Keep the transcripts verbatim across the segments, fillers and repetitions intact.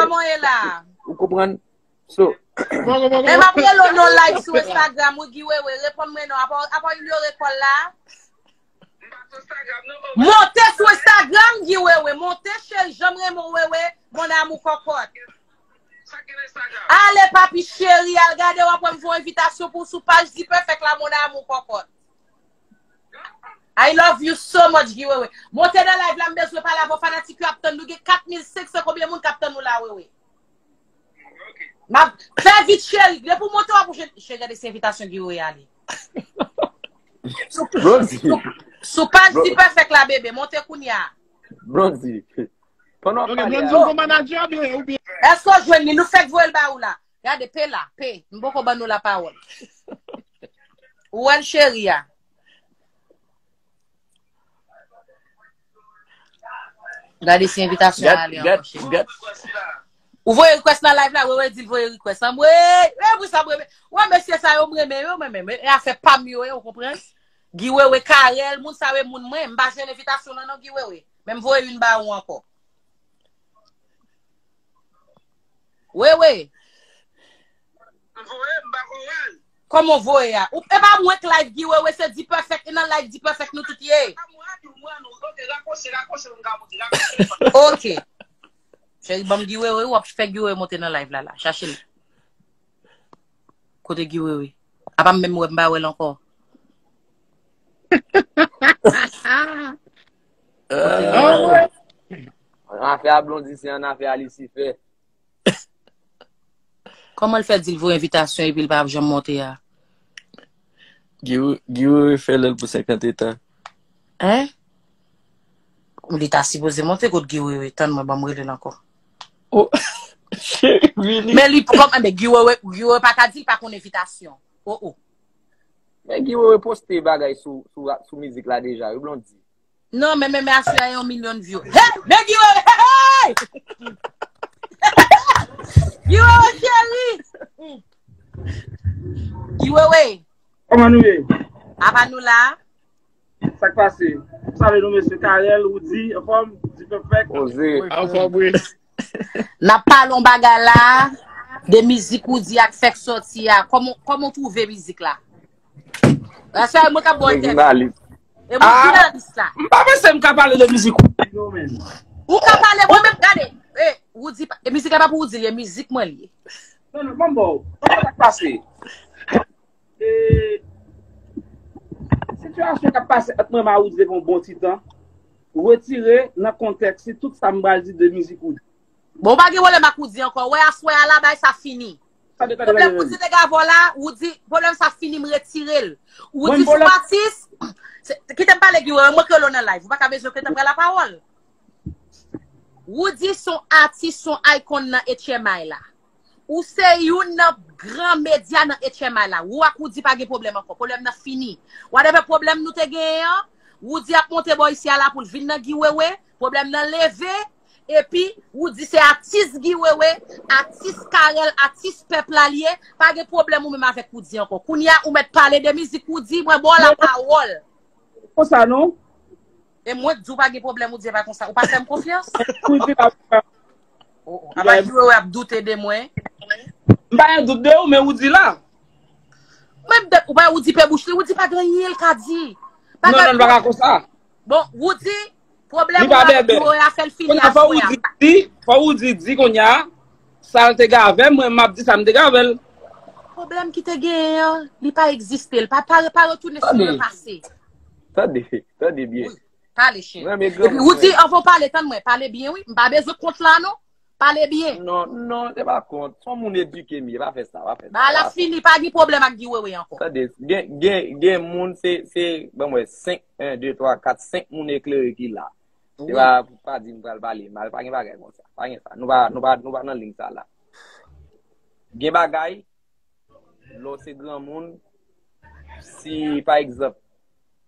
Kòman w ye la? Ou konprann? So, Men m ap rele w nan live sou Instagram, wi, Guy Wewe. Reponn mwen non. Apa, apa w inyore kòl la? Monte sou Instagram, Guy Wewe. Monte, cheri, jan m renmen w, Wewe. Mon amour kòkòt. Ale, papi cheri, al gade, w ap wè m voye envitasyon pou w sou paj Di Perfect la, mon amour kòkòt. I love you so much, Guy Wewe. Monte nan live la, m bezwen pale avè w, fanatik yo ap tann nou. Gen kat mil senk san konbyen moun k ap tann nou la, Wewe? M ap fè vit, cheri. Depi w monte, w ap bouche. Cheri, gade se envitasyon Guy Wewe ale. Sou, Blondy, sou, sou paj Di Perfect la, bebe. Monte kounye a. Blondy. Pandan w ap Ok, pale Blondy, a, ou gon manager oubyen? Èske w jwenn li? Nou fèk voye l ba ou la. Gade, pe la, pe. M poko ban nou lapawòl. Ou wè l, cheri a. Gade si envitasyon an Gad, ale gad, ankò, cheri. Gad. Ou voye request nan live la, Wewe di l voye request. Anmwey, e pou sa, mwen, wè mesye sa yo, mwen renmen yo, mwen renmen. E afè pa m yo ye, ou konprann? Guy Wewe, Carel, moun sa yo e moun mwen. M pa jwenn envitasyon nan non, Guy Wewe. Men m voye youn ba ou ankò. Wewe. Kòman w voye a? Ou, e pa mwen k live Guy Wewe, se Di Perfect, e nan live Di Perfect nou tout ye. Ok. Cheri, ban m Guy Wewe, w ap fè Guy Wewe monte nan live la, la. Chache l. Kote Guy Wewe? Apa m menm wè m pa wè l ankò. Ah, ouais. Afè a Blondy se an afè a Lisifè. Kòman l fè di l voye envitasyon epi l pa janm monte a? Guy Wewe fè lè l pou senkant eta. Hein? Li ta sipoze monte kot Guy Wewe. Tann mwen, ban m rele l ankò. Oh, cheri, really? Men li kòm, men Guy Wewe, Guy Wewe pa ka di l pa konn envitasyon. Oh, oh. Men Guy Wewe poste bagay sou, sou, sou mizik la deja, wi, Blondy. Non, men, men, men aswè a yon milyon view. Hey! Men Guy Wewe, hey, hey! Guy Wewe, cheri! Guy Wewe, Kòman nou ye? Apa nou la? Sa k pase? M salye nou mesye Carel, Woody, anfòm, Di Perfect. Poze. Anfòm, wi. N ap pale yon bagay la, de mizik Woody a k fèk sòti a. Kòman, kòman w twouve mizik la? Sa mwen k ap ba w entèvyou. Jounalis. E mwen jounalis la. M pa panse m ka pale de mizik Woody non, men. Ou ka pale, mwen menm, gade. E, Woody, pa- e mizik la pa pou Woody, li ye mizik mwen li ye. Non, non, ban m ba w. Sa k pase? E, sitiyasyon k ap pase ant mwen ak Woody depi yon bon ti tan, retire nan kontèks li tout sa m pral di de mizik Woody. Bon, ou pa gen pwoblèm ak Woody ankò. Wè, aswè a la, bay sa fini. Pwoblèm Woody te gen avè w la, Woody, pwoblèm sa fini, m retire l. Woody se yon atis. Se- Kite m pale, Guy Wewe, mwen k rele w nan live. Ou pa ka bezwen kite m pran lapawòl. Woody se yon atis, se yon icon nan H M I la. Ou se youn nan gran medya nan H M I la. Ou ak Woody pa gen pwoblèm ankò. Pwoblèm nan fini. Whatever pwoblèm nou te genyen an, Woody ap monte bò isi a la pou l vin nan Guy Wewe. Pwoblèm nan leve. Epi, Woody se atis Guy Wewe, atis Carel, atis pèp la li ye. Pa gen pwoblèm ou menm avèk Woody ankò. Kounye a, ou mèt pale de mizik Woody, mwen ba w lapawòl. Konsa non? E mwen k di w pa gen pwoblèm, ou di e pa konsa. Ou pa fè m konfyans? Woody la. Oh, oh. Apa Guy Wewe ap doute de mwen? M pa gen dout de ou, men Woody la. Mwen m de- ou pa Woody pe bouch li, Woody pa gen anyen l ka di. Pa Non, gen non, li pa ka konsa. Bon, Woody, pwoblèm Li ou pa avèk bèbè. Guy Wewe a fè l fini Kounye a, fò aswè a. Woody di, fò Woody di kounye a, sa l te gen avè m, mwen m ap di sa m te gen avè l. Pwoblèm ki te genyen an, li pa egziste. L pa, pa, pa retounen sou Tande. Le pase. Tande, tande byen. Wi, pale, cheri. Mwen renmen Epi, granmoun Woody, mwen. Anvan w pale, tann mwen, pale byen, wi. M pa bezwen kont la, non. Pale byen. Non, non, se pa kont. Se yon moun edike m ye, pa fè sa, pa fè sa. Ba la fini, pa gen pwoblèm ak Guy Wewe ankò. Tande, gen, gen, gen moun, se, se, ban mwen, senk, en, de, twa, kat, senk moun eklere ki la. Se pa, pa di m pral pale mal, pa gen bagay konsa. Pa gen sa. Nou pa, nou pa, nou pa nan liy sa la. Gen bagay, lè w se granmoun, si, pa egzanp,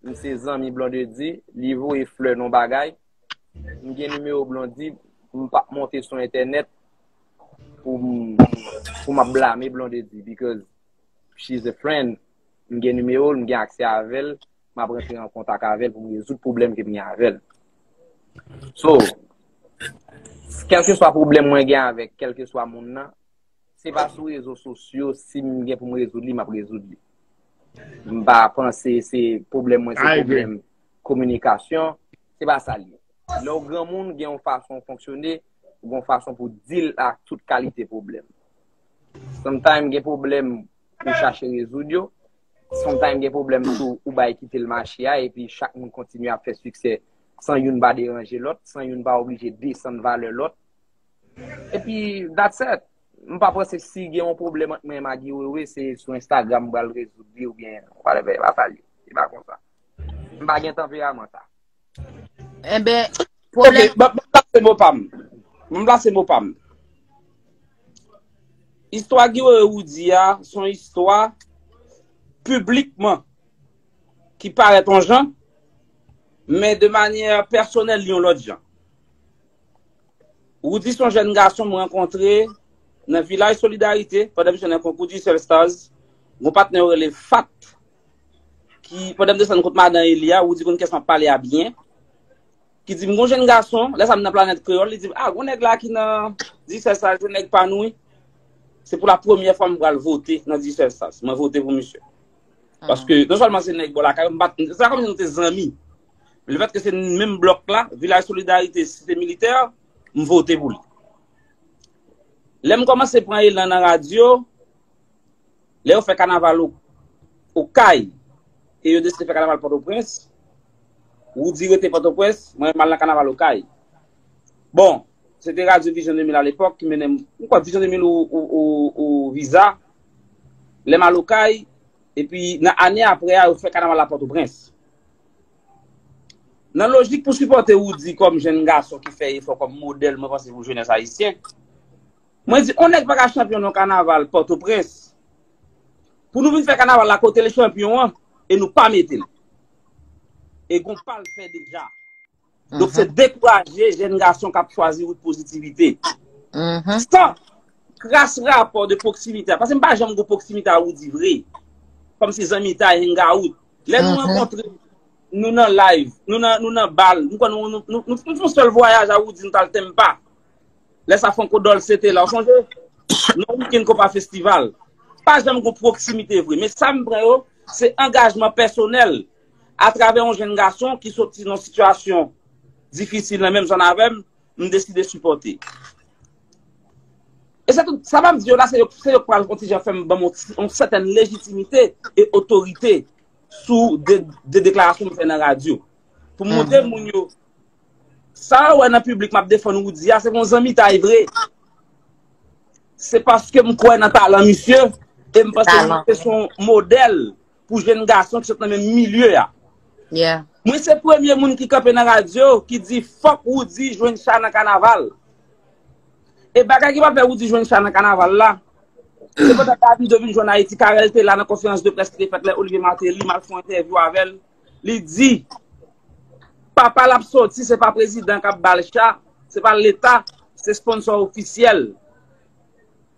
m se zanmi Blondedy, li voye flè nan bagay, m gen nimewo Blondedy, m p ap monte sou entènèt pou m, pou m ap blame Blondedy, because she's a friend. M gen nimewo l, m gen aksè avè l, m ap rantre an kontak avè l pou m rezoud pwoblèm ke m gen avè l. So, Kèlkeswa pwoblèm mwen gen avèk kèlkeswa moun nan, se pa sou rezo sosyo, si m gen pou m rezoud li, m ap rezoud li. M pa panse se pwoblèm mwen, se pwoblèm kominikasyon, se pa sa l ye. Lè w granmoun, gen yon fason w fonksyone, ou gen yon fason pou w deal ak tout kalite pwoblèm. Sometimes gen pwoblèm ou chache rezoud yo, sometimes gen pwoblèm tou ou bay kite l mache a, epi chak moun kontinye ap fè siksè san youn pa deranje lòt, san youn pa oblije desann valè lòt. Epi, that's it. M pa panse si gen yon pwoblèm ant mwen e Maggie Wewe, se sou Instagram m pral rezoud li oubyen whatever, e pa sa l ye. E pa konsa. M pa gen tanperaman sa. Enben, pwoblèm. Ok, ban m plase mo pa m. Ban m plase mo pa m. Istwa Guy Wewe Roody a, se yon istwa piblikman ki parèt yon jan, men de manyè pèsonèl li yon lòt jan. Roody se yon jèn gason m rankontre nan Vilaj Solidarite pandan m jwe nan konkou Digicel Stars. Yon patnè yo rele Fat, ki pandan m desann kot madan Eli a, Roody konn kiyès m ap pale a byen, ki di m gon jèn gason, lè sa m nan Planèt Kreyòl, li di m, ah, gon nèg la ki nan Digicel Stars, jwe nèg pa nou wi. Se pou la premyè fwa m pral vote nan Digicel Stars. Mwen vote pou misye. Paske non sèlman se nèg bò lakay yo, m pa t, se pa kòmsi nou te zanmi. Lefètke se menm blòk la, Vilaj Solidarite, Site Militè, m vote pou li. Lè m kòmanse pran elan nan radyo, lè yo fè kanaval Okay, e yo deside fè kanaval Pòtoprens, Roody rete Pòtoprens, mwen m al nan kanaval Okay. Bon, se te radyo Vision de mil alepòk ki mennen m, m kwè Vision de mil ou, ou, ou, ou Viza. Lè m al Okay, epi nan ane apre a, yo fè kanaval la Pòtoprens. Nan lojik pou sipòte Roody kòm jèn gason ki fè efò kòm modèl, mwen panse pou jenès ayisyen, mwen di, on nèg pa ka chanpyon nan kanaval Pòtoprens, pou nou vin fè kanaval la kote l chanpyon an, e nou pa mete l. E gon pa l fè deja. Donk, se dekouraje jèn gason k ap chwazi wout pozitivite. San kras rapò de pwoksimite a. Paske m pa janm gon pwoksimite a Roody vre. Kòmsi zanmitay, hangout. Lè nou rankontre, nou nan live, nou nan, nou nan bal, nou, nou, nou, nou, nou fè yon sèl vwayaj a Roody, nou t al Tempa. Lè sa Franco Dolce te la, ou sonje? Non, Weekend Compas Festival. Pa janm gon pwoksimite vre. Men sa m pran yo, se angajman pèsonèl atravè yon jèn gason ki soti nan sitiyasyon difisil nan menm zòn avè m, m deside sipòte. E se tout, sa m ap di yo la, se yo, se yo k pral yon ti jan fè m ban m yon, yon sètèn lejitimite e otorite sou de, de deklarasyon m fè nan radyo. Pou m montre moun yo, sa yo wè nan piblik m ap defann Roody a, se pa yon zanmitay vre. Se paske m kwè nan talan misye, e m panse misye se yon modèl pou jèn gason ki sot nan menm milye a. Mwen se premye moun ki kanpe nan radyo ki di fòk Roody jwenn cha nan kanaval. E bagay ki pral fè Roody jwenn cha nan kanaval la, se pandan Davido vin jwenn Ayiti, Carel te la nan konferans de près ki te fèt lè Olivier Martelly, m al fè yon entèvyou avè l. Li di, papa l ap soti, se pa prezidan k ap ba l cha, se pa Leta, se sponsò ofisyèl.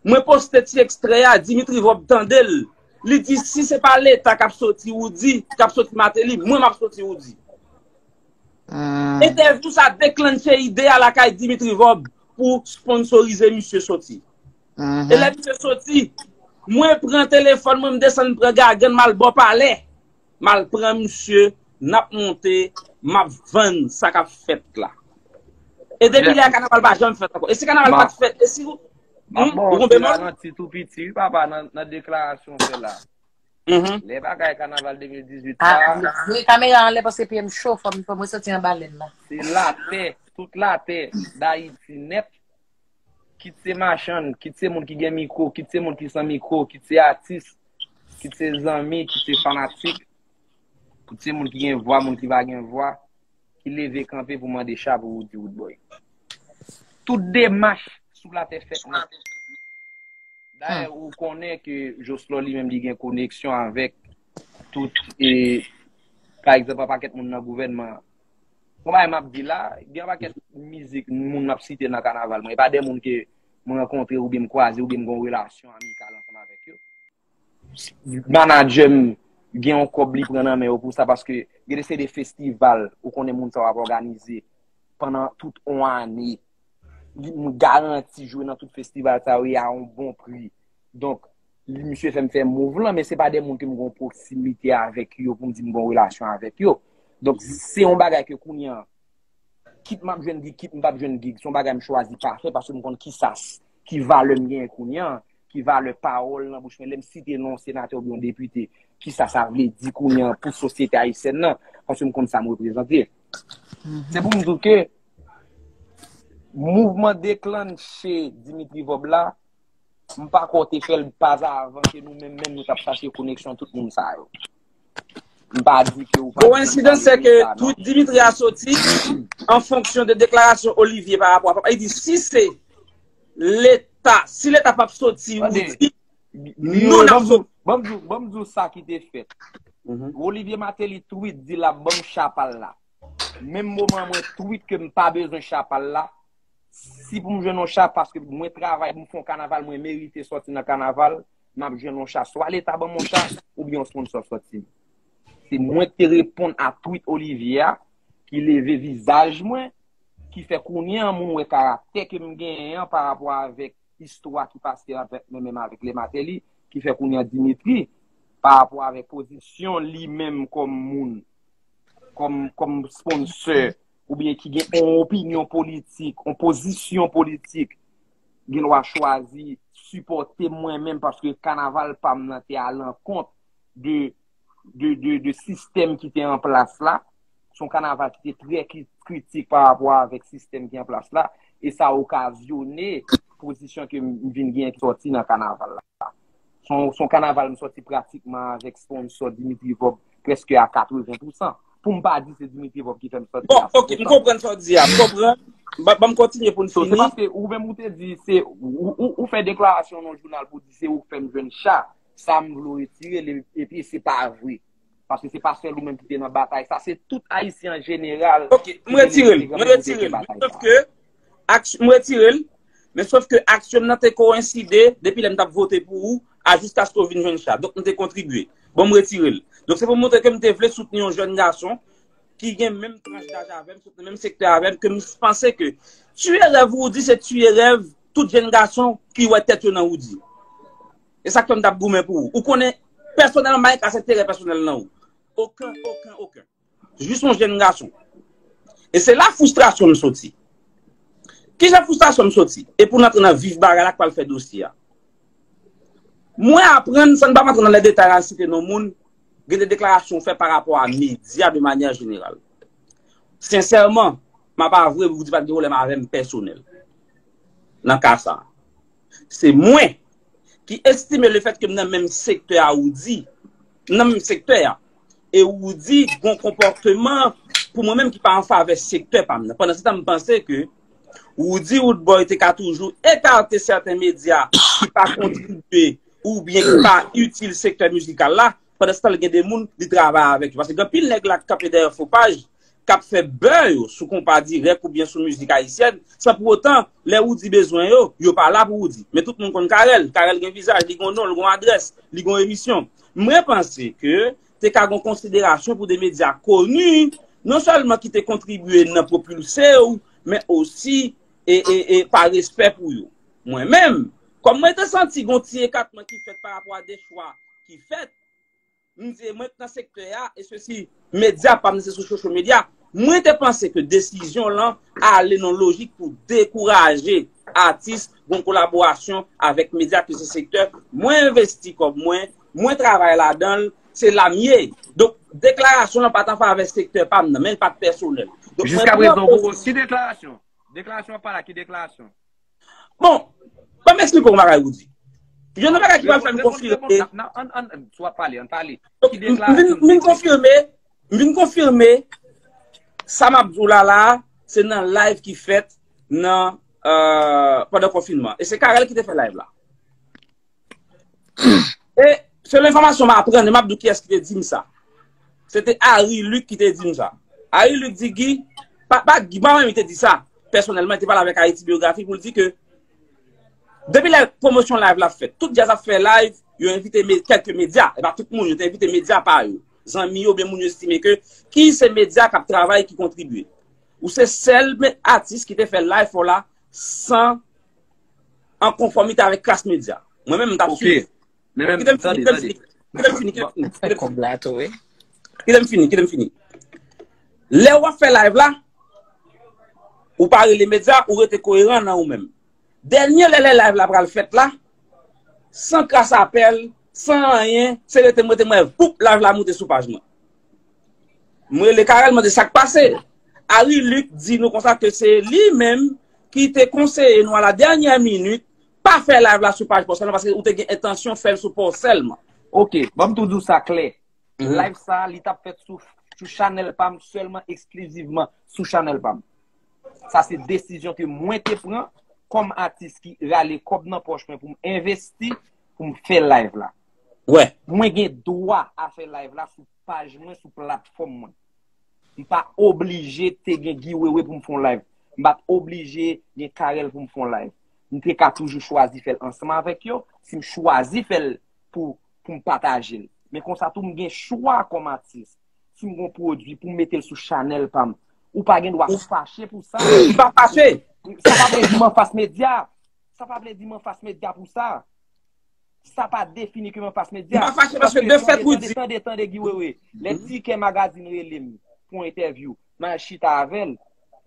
Mwen poste ti ekstrè a, Dimitri Vorbe tande l. Li di, si se pa Leta k ap soti Roody, k ap soti Martelly, mwen m ap soti Roody. Entèvyou sa deklanche ide a lakay Dimitri Vorbe pou sponsorize misye soti. E lè misye soti, mwen pran telefòn mwen, m desann pran gagann, m al bò palè. M al pran misye, n ap monte, m ap vann sa k ap fèt la. E depi lè a, kanaval pa janm fèt ankò. E si kanaval pa t fèt, e si ou, m ap ba w sou ralanti tou piti, wi, papa, nan, nan deklarasyon w fè la. Lè bagay kanaval de mil dizuit sa a. Voye kamera anlè paske pye m cho, fò m, fò m resoti anba lèn nan. Se latè, tout latè Dayiti nèt, kit se machann, kit se moun ki gen mikwo, kit se moun ki san mikwo, kit se atis, kit se zanmi, kit se fanatik, kit se moun ki gen vwa, moun ki pa gen vwa, ki leve kanpe pou mande cha pou Roody Roodboy. Tout demach sou latè fèt nèt. Dayè, ou konnen ke Jocelyn li menm li gen koneksyon avèk tout, e, pa egzanp, yon pakèt moun nan gouvènman an. Bon, bagay m ap di la, gen yon pakèt mizik moun m ap site nan kanaval mwen. E pa de moun ke mwen rankontre oubyen m kwaze oubyen m gen yon relasyon amikal ansanm avèk yo. Manadjè m gen yon kòb li pran nan men yo pou sa, paske gen de se de festival ou konnen moun sa yo ap òganize pandan tout yon ane. m garanti jwe nan tout festival sa yo e a yon bon pri. Donk, li, misye fè m fè move lan, men se pa de moun ke m gen yon pwoksimite avèk yo pou m di m gen yon relasyon avèk yo. Donk, se yon bagay ke kounye a, kit m ap jwenn gig, kit m p ap jwenn gig, se yon bagay m chwazi pa fè paske m konn ki sa, ki valè m genyen kounye a, ki valè pawòl nan bouch mwen. Lè m site non yon senatè oubyen yon depite, ki sa sa vle di kounye a pou sosyete ayisyèn nan, paske m konn sa m reprezante. Se pou m di w ke mouvman deklanche Dimitri Vorbe la, m pa kwè w te fè l pazavan ke nou menm, menm nou t ap chache koneksyon tout moun sa yo. M pa di ke ou pa Kowensidans, se ke tweet Dimitri a soti an fonksyon de deklarasyon Olivier pa rapò a papa. Li di, si se Leta, si Leta p ap soti, ou di, nou n ap soti. Ban m di w sa ki te fèt. Olivier Martelly tweet, di l ap ban m cha pa l la. Menm moman mwen tweet ke m pa bezwen cha pa l la, si pou m jwenn yon cha, paske mwen travay, m fè yon kanaval, mwen merite sòti nan kanaval, m ap jwenn yon cha. Swa Leta ban m yon cha, oubyen yon sponsò sòti. Se mwen ki te reponn a tweet Olivier a, ki leve vizaj mwen, ki fè kounye a moun wè karaktè ke m genyen an pa rapò avèk istwa ki pase avèk mwen menm avèk Lè Mateli, ki fè kounye a Dimitri, pa rapò avèk pozisyon li menm kòm moun, kòm, kòm sponsor, oubyen ki gen yon opinyon politik, yon pozisyon politik, gen dwa chwazi sipòte mwen menm paske kanaval pa m nan te alankont de, de, de, de sistèm ki te an plas la. Se yon kanaval ki te trè kri-, kritik pa rapò avèk sistèm ki an plas la. E sa okazyone pozisyon ke m vin genyen ki sòti nan kanaval la. Se yon, se yon kanaval m sòti pratikman avèk sponsò Dimitri Vorbe prèske a katreven pousan. Pou m pa di se Dimitri Vorbe ki fè m sòti. Bon, ok, m konprann sa w di a. M konprann. Ban m kontinye pou n fini. So, se paske ou menm ou te di, se, ou, ou, ou fè deklarasyon nan jounal pou di se ou k fè m jwenn cha. Sa m vle w retire l, epi se pa vre. Paske se pa sèl ou menm ki te nan batay sa, se tout Ayisyen an jeneral. Ok, m retire l, m retire l. Men sòf ke, m retire l, men sòf ke aksyon m nan te kowenside depi lè m t ap vote pou ou, a jiskaske w vin jwenn cha. Donk, m te kontribye. Bon, m retire l. Donk, se pou montre ke m te vle soutni yon jèn gason ki gen menm tranch daj avè m, sot nan menm sektè avè m, ke m panse ke tiye rèv Roody se tiye rèv tout jèn gason ki wè tèt yo nan Roody. E sa k fè m t ap goumen pou ou. Ou konnen, pèsonèlman, m pa gen kras enterè pèsonèl nan ou. Okenn, okenn, okenn. Jis yon jèn gason. E se la fristrasyon m soti. Kijan fristrasyon m soti? E pou n antre nan vif bagay la k pral fè dosye a. Mwen aprann, san n pa antre nan lè detay al site non moun, gen de deklarasyon w fè pa rapò a medya de manyè jeneral. Sensèman, m ap avwe pou w di pa t gen pwoblèm avè m pèsonèl nan ka sa a. Se mwen ki estime lefètke m nan menm sektè a Roody, m nan menm sektè a, e Roody gon konpòteman pou mwen menm ki pa an favè sektè pa m nan. Pandansetan, m panse ke Roody Roodboy te ka toujou ekate sèten medya ki pa kontribye oubyen ki pa itil sektè mizikal la, pandansetan l gen de moun li travay avèk yo. Paske gen anpil nèg la k kanpe dèyè fo paj, k ap fè bè yo sou konpa dirèk oubyen sou mizik ayisyèn, san pou otan, lè Roody bezwen yo, yo pa la pou Roody. Men tout moun konn Carel. Carel gen vizaj, li gon non, li gon adrès, li gon emisyon. Mwen panse ke te ka gon konsiderasyon pou de medya koni, non sèlman ki te kontribye nan pwopilse w, men osi e, e, e pa respè pou yo. Mwen menm, kòm mwen te santi gon ti ekatman ki fèt pa rapò a de chwa ki fèt, m di, mwen k nan sektè a, e sesi, medya pa m, se sou social media. Mwen te panse ke desizyon lan ale nan lojik pou dekouraje atis, gon kolaborasyon avèk medya ke se sektè. Mwen envesti kòb mwen, mwen travay ladan l, se la m ye. Donk, deklarasyon lan pa t an favè sektè pa m nan, men l pa t pèsonèl. Donk, mwen Jiska prezan, ou poko, ki deklarasyon? Deklarasyon w ap pale a, ki deklarasyon? Bon, ban m eksplike w yon bagay, Roody. Youn nan bagay ki pral fè m konfime. Si w ap pale, ann pale. Donk, m vin, m vin konfime, m vin konfime sa m ap di w la la, se nan live ki fèt nan, euh, pandan konfinman. E se Carel ki te fè live la. E selon enfòmasyon m aprann, e m ap di w kiyès ki te di m sa. Se te Harry Luc ki te di m sa. Harry Luc di Guy, pa, pa Guy, pa mwen menm ki te di sa. Pèsonèlman, li te pale avèk Haiti Biographie pou l di ke depi lè pwomosyon live la fèt, tout djaz ap fè live, yo envite me-, kèlke medya. E pa tout moun, yo te envite medya pa yo. Zanmi yo, oubyen moun yo estime ke ki se medya k ap travay, ki kontribye. Ou se sèl me-, atis ki te fè live ou la san an konfòmite avèk klas medya. Mwen menm, m t ap swiv. Men menm, Kite m fini, tande, kite m tande. fini. Kite m fini, kite m fini, kite m fini. Kòb la tou, wi. Kite m fini, kite m fini. Lè w ap fè live la, ou pa rele medya, ou rete koeran nan ou menm. Dènye lè lè live la pral fèt la, san kras apèl, san anyen, se rete m rete m wè, poup, live la moute sou paj mwen. Mwen rele Carel, mande sa k pase. Harry Luc di nou konsa ke se li menm ki te konseye nou a la dènyè minit, pa fè live la sou paj pa w sèlman, paske ou te gen entansyon fè l sou pa w sèlman. Ok, ban m tou di w sa klè. Live sa, li t ap fèt sou, sou chanèl pa m sèlman, eksklizivman sou chanèl pa m. Sa se desizyon ke mwen te pran kòm atis ki rale kòb nan pòch mwen pou m envesti, pou m fè live la. Wè. Mwen gen dwa a fè live la sou paj mwen, sou platfòm mwen. M pa oblije te gen Guy Wewe pou m fè yon live. M pa t oblije gen Carel pou m fè yon live. M te ka toujou chwazi fè l ansanm avèk yo, si m chwazi fè l pou, pou m pataje l. Men konsa tou, m gen chwa kòm atis. Si m gen yon pwodui pou m mete l sou chanèl pa m, ou pa gen dwa fache pou sa. M pa fache. Sa pa vle di m anfas medya. Sa pa vle di m anfas medya pou sa. Sa pa defini ke m anfas medya. M pa fache paske de fèt ou di. Tande, tande, tande, Guy Wewe. Lè Tikè Magazine rele m pou entèvyou, m al chita avè l.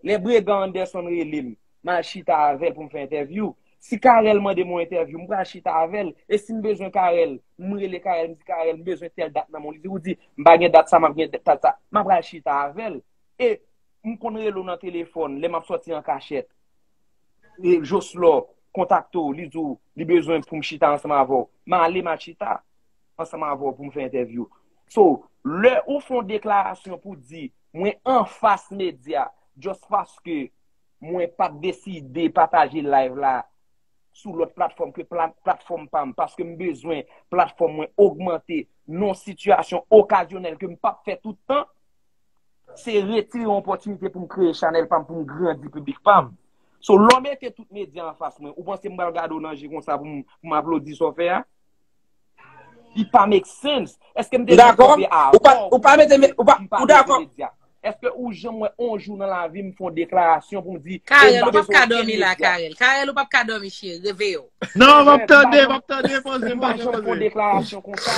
Lè Bregan Anderson rele m, m al chita avè l pou m fè entèvyou. Si Carel mande m yon entèvyou, m pral chita avè l. E si m bezwen Carel, m rele Carel, m di Carel, m bezwen tèl dat nan men w. Li di, ou di, m pa gen dat sa, m ap gen dat sa. M ap pral chita avè l. E m konn rele w nan telefòn, lè m ap sòti an kachèt. E Joslò kontakte w, li di w, li bezwen pou m chita ansanm avè w. M ale, m al chita ansanm avè w pou m fè entèvyou. So, lè ou fè yon deklarasyon pou di, mwen anfas medya, just paske mwen pa t deside pataje live la sou lòt platfòm ke pla-, platfòm pa m, paske m bezwen platfòm mwen ogmante nan yon sitiyasyon okazyonèl ke m p ap fè tout tan, se retire yon opòtinite pou m kreye chanèl pa m, pou m grandi piblik pa m. So, lè w mete tout medya anfas mwen, ou panse m pral gade w nan je konsa pou m, pou m aplodi sa w fè a? It pa make sense. Èske m te Dakò. Ou pa, ou pa mete, ou pa, ou dakò. Èske ou janm wè on jou nan lavi m fè yon deklarasyon pou m di, Carel, ou p ap ka dòmi la, Carel. Carel, ou p ap ka dòmi, cheri. Reveye w. Non, m ap tande, m ap tande, poze, m pa janm fè yon deklarasyon konsa.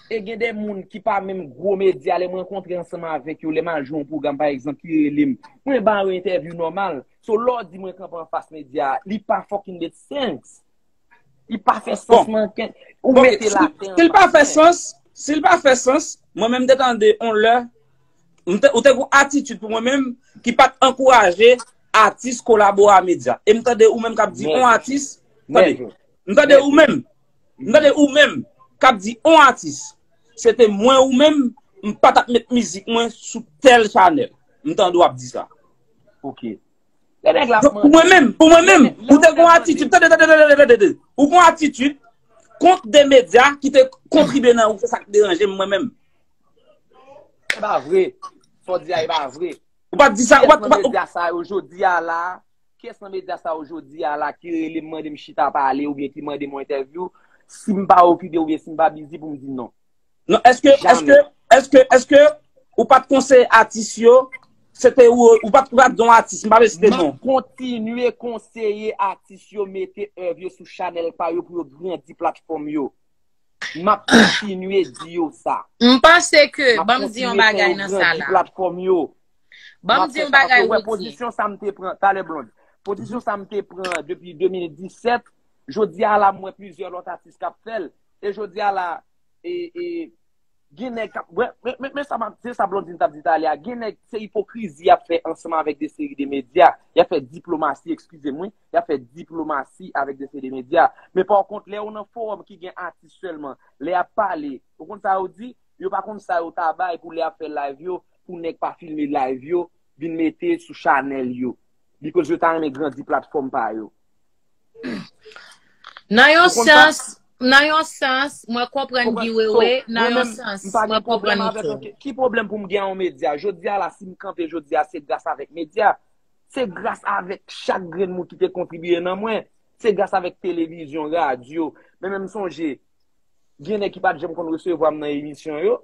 E gen de moun ki pa menm gwo medya, lè mwen rankontre ansanm avèk yo, lè m al jwe yon pwogram, pa egzanp, ki rele m, mwen ba yo entèvyou nòmal. So, lè w di mwen kanpe anfas medya, li pa fucking make sense. Li pa fè sans, man. Ou mete l atè. Si l pa fè sans, si l pa fè sans, mwen menm m te tande on lè, ou te gon atitid pou mwen menm ki pa t ankouraje atis kolabore a medya. E m tande ou menm k ap di on atis, tande, m tande ou menm, m tande ou menm k ap di on atis, se te mwen ou menm, m pa t ap met mizik mwen sou tèl chanèl. M tande w ap di sa. Ok. Lè nèg la Pou mwen menm, pou mwen menm, ou te gon atitid, tande, tande, tande, tande, tande. Ou gon atitid kont de medya ki te kontribye nan ou, se sa k deranje m mwen menm. E pa vre. Sa w di a, e pa vre. Ou pa t di sa, ou pa t, ou pa t, medya sa yo jodi a la, kiyès nan medya sa yo jodi a la ki rele m mande m chita pale oubyen ki mande m yon entèvyou, si m pa okipe oubyen si m pa bizi pou m di non. Non, èske, èske, èske, èske ou pa t konseye atis yo, se te ou, ou pa t, ou pa t don atis, m pa vle site non. M ap kontinye konseye atis yo mete èv yo sou chanèl pa yo pou yo grandi platfòm yo. M ap kontinye di yo sa. M panse ke, ban m di yon bagay nan sa la. Platfòm yo. Ban m di yon bagay, Roody. Pozisyon sa m te pran, talè Blonde. Pozisyon sa m te pran depi de mil disèt, jodi a la, m wè plizyè lòt atis k ap fè l. E jodi a la, e, e, gen nèg k ap, men, men, men sa, se sa Blondine t ap di talè a. Gen nèg, se ipokrizi y ap fè ansanm avèk de seri de medya. Y ap fè diplomasi, eskize m, wi. Y ap fè diplomasi avèk de seri de medya. Men pa kont, lè yo nan fowòm ki gen atis sèlman, lè y ap pale, ou konn sa yo di? Yo pa konn sa yo ta bay pou lè y ap fè live yo, pou nèg pa filme live yo, vin mete sou chanèl yo. Because yo ta renmen grandi platfòm pa yo. Nan yon sans, nan yon sans, mwen konprann Guy Wewe, nan yon sans, mwen konprann ou tou. Ki pwoblèm pou m gen yon medya? Jodi a la, si m kanpe jodi a, se gras avèk medya. Se gras avèk chak grenn moun ki te kontribye nan mwen. Se gras avèk televizyon, radyo. Men menm sonje, gen nèg ki pa t janm konn resevwa m nan emisyon yo.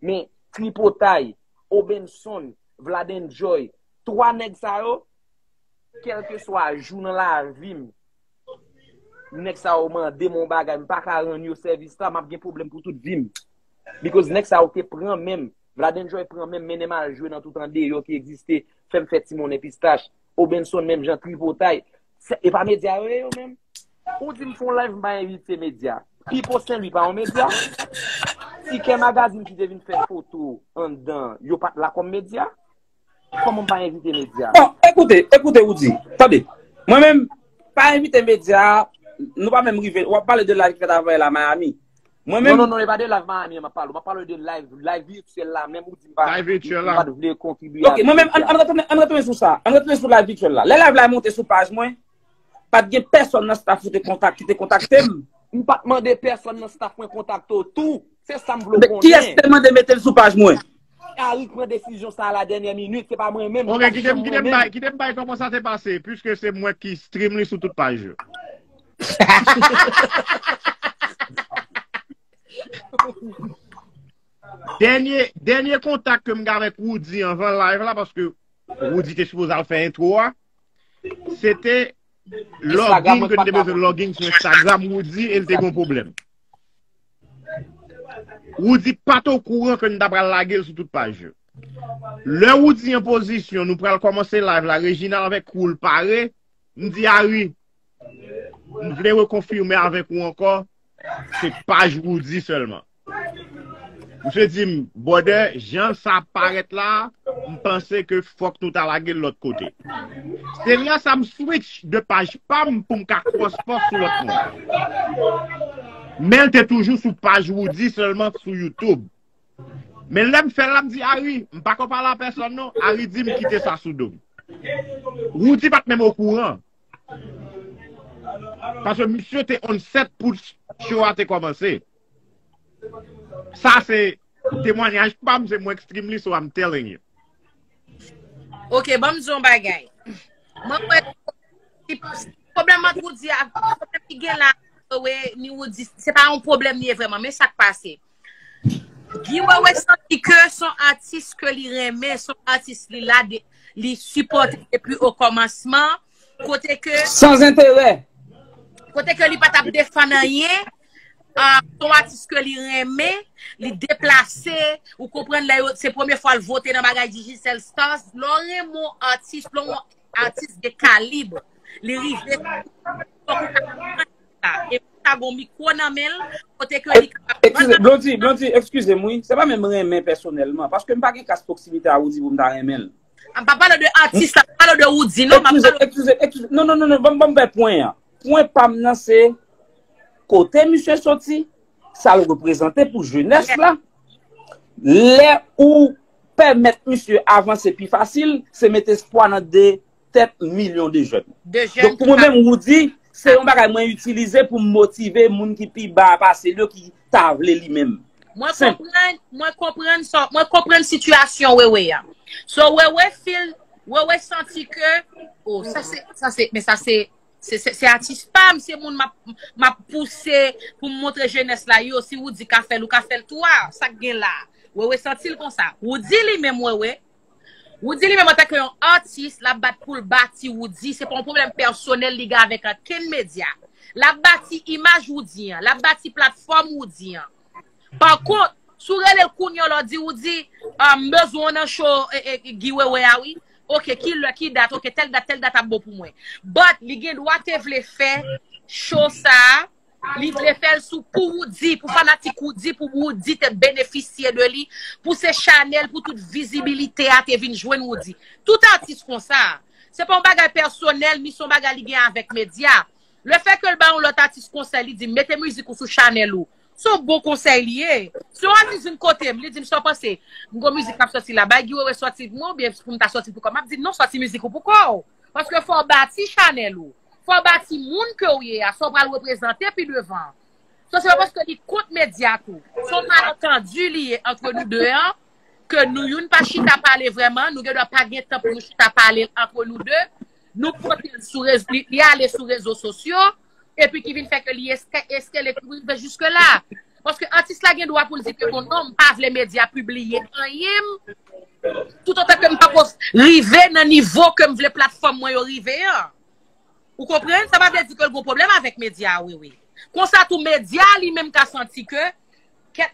Men Tripotay, Obenson, Vlad Enjoy, twa nèg sa yo, kèlkeswa jou nan lavi m, nèg sa yo mande m yon bagay, m pa ka rann yo sèvis la, m ap gen pwoblèm pou tout vi m. Because nèg sa yo te pran men m. Vladenjoy pran men m, mennen m al jwe nan tout andeyò ki egziste, fè m fè ti monnen pistach. Obenson menm jan tripotay. Se, e pa medya yo ye yo menm? Ou di m fè yon live, m pa envite medya. Pipo Senlwi pa yon medya? Tikè Magazine ki te vin fè foto anndan, yo pa t la kòm medya? Kòman m pa envite medya? Bon, ekoute, ekoute, Roody. Tande. Mwen menm, pa envite medya, nou pa menm rive. W ap pale de live ki fèt avanyè la Miami. Mwen menm. Non, non, non, e pa de live Miami an m ap pale. M ap pale de live, live virtyèl la, menm ou di m pa, live virtyèl la. M pa t vle kontribye avèk medya. Ok, mwen menm, ann, ann retounen, ann retounen sou sa. Ann retounen sou live virtyèl la. Lè live la monte sou paj mwen, pa t gen pèsonn nan staff ou te kontak, ki te kontakte m. M pa t mande pèsonn nan staff mwen kontakte w tou. Se sa m vle w konnen. Kiyès ki te mande mete l sou paj mwen? Harry k pran desizyon sa a la dènyè minit, se pa mwen menm. Ok, kite m, kite m bay, kite m bay kòman sa te pase, piske se mwen ki stream li sou tout paj yo. Dènye, dènye kontak ke m gen avèk Roody anvan live la, paske Roody te sipoze al fè entwo a, se te login ke n te bezwen login sou Instagram Roody e l te gen yon pwoblèm. Roody pa t okouran ke n ta pral lage l sou tout paj yo. Lè Roody an pozisyon, nou pral kòmanse live la, Reginald avèk Cool pare, m di Harry, m vle rekonfime avèk ou ankò, se paj Roody sèlman. Misye di m, brother, jan sa parèt la, m panse ke fòk nou ta lage l lòt kote. Se lè sa m switch de paj pa m pou m ka cross post sou lòt moun. Men l te toujou sou paj Roody sèlman sou YouTube. Men lè m fè l la, m di Harry, m pa ko pale a pèsonn non. Harry di m kite sa sou do m. Roody pa t menm okouran. Paske misye te on set pou show a te kòmanse. Sa se temwanyaj pa m, se mwen extremely, so I'm telling you. Ok, ban m di yon bagay. Mwen kwè pwoblèm ant Roody a, pwoblèm ki gen la, Wewe, ni Roody, se pa yon pwoblèm li ye vrèman, men sa k pase. Guy Wewe santi ke se yon atis ke li renmen, se yon atis li la, li sipòte depi o kòmansman, kote ke. Sans enterè. Kote ke li pa t ap defann anyen, se yon atis ke li renmen, li deplase, ou konprann lè yo, se premye fwa l vote nan bagay Digicel Stars, lè w renmen yon atis, lè yon atis gen kalib, li rive, fòk ou ka konprann sa. E pou sa gon mikwo nan men l, kote ke li kapab. Eskize, Blondy, Blondy, eskize m wi. Se pa menm renmen pèsonèlman, paske m pa gen kas pwoksimite a Roody pou m ta renmen l. M pa pale de atis la, m pale de Roody, non, m ap pale. Eskize, eskize, eskize. Non, non, non, non, ban m, ban m fè pwen an. Pwen pa m nan se kote misye soti, sa l reprezante pou jenès la. Lè ou pèmèt misye avanse pi fasil, se met espwa nan de tèt milyon de jèn. Donk pou mwen menm, Roody, se yon bagay mwen itilize pou m motive moun ki pi ba pase l yo ki ta vle li menm. Mwen konprann, mwen konprann sa, mwen konprann sitiyasyon Wewe a. So Wewe feel, Wewe santi ke, oh, sa se, sa se, men sa se, se, se, se atis pa m, se moun m ap, m ap pouse pou m montre jenès la, yo, si Roody ka fè l, ou ka fè l tou a, sa k gen la. Wewe santi l konsa. Roody li menm, Wewe, Roody li menm antanke yon atis, l ap bat pou l bati Roody, se pa yon pwoblèm pèsonèl li gen avèk ankenn medya. L ap bati imaj Roody an, l ap bati platfòm Roody an. Pa kont, si w rele l kounye a la, w di Roody, ah, m bezwen w nan show Guy Wewe a wi. Ok, ki lè, ki dat, ok, tèl dat, tèl dat ap bon pou mwen. But, li gen dwa te vle fè show sa a, li vle fè l sou pou Roody, pou fanatik Roody, pou Roody te benefisye de li, pou se chanèl, pou tout vizibilite a te vin jwenn Roody. Tout atis konsa. Se pa yon bagay pèsonèl, ni se yon bagay li gen avèk medya. Lefètke l bay yon lòt atis konsèy, li di, mete mizik ou sou chanèl ou. Se yon bon konsèy li ye. Si yon atis vin kote m, li di m, sa w panse? M gon mizik k ap sòti la, bay Guy Wewe sòti pou mwen oubyen pou m ta sòti pou kò m? M ap di, non, sòti mizik ou pou kò w. Paske fò w bati chanèl ou. Fò w bati moun ke w ye a, sa w pral reprezante pi devan. So, se pa paske li kont medya tou. Se yon malantandi li ye antre nou de an, ke nou youn pa chita pale vrèman, nou gen dwa pa gen tan pou nou chita pale l antre nou de. Nou pote l sou rezo, li, li ale sou rezo sosyo, epi ki vin fè ke li eske, eskele pou rive jiske la. Paske atis la gen dwa pou l di ke bon non, m pa vle medya pibliye anyen m, toutotan ke m poko rive nan nivo ke m vle platfòm mwen yo rive an. Ou konprann? Sa pa vle di ke l gon pwoblèm avèk medya a, wi, wi. Konsa tou medya li menm ka santi ke kèt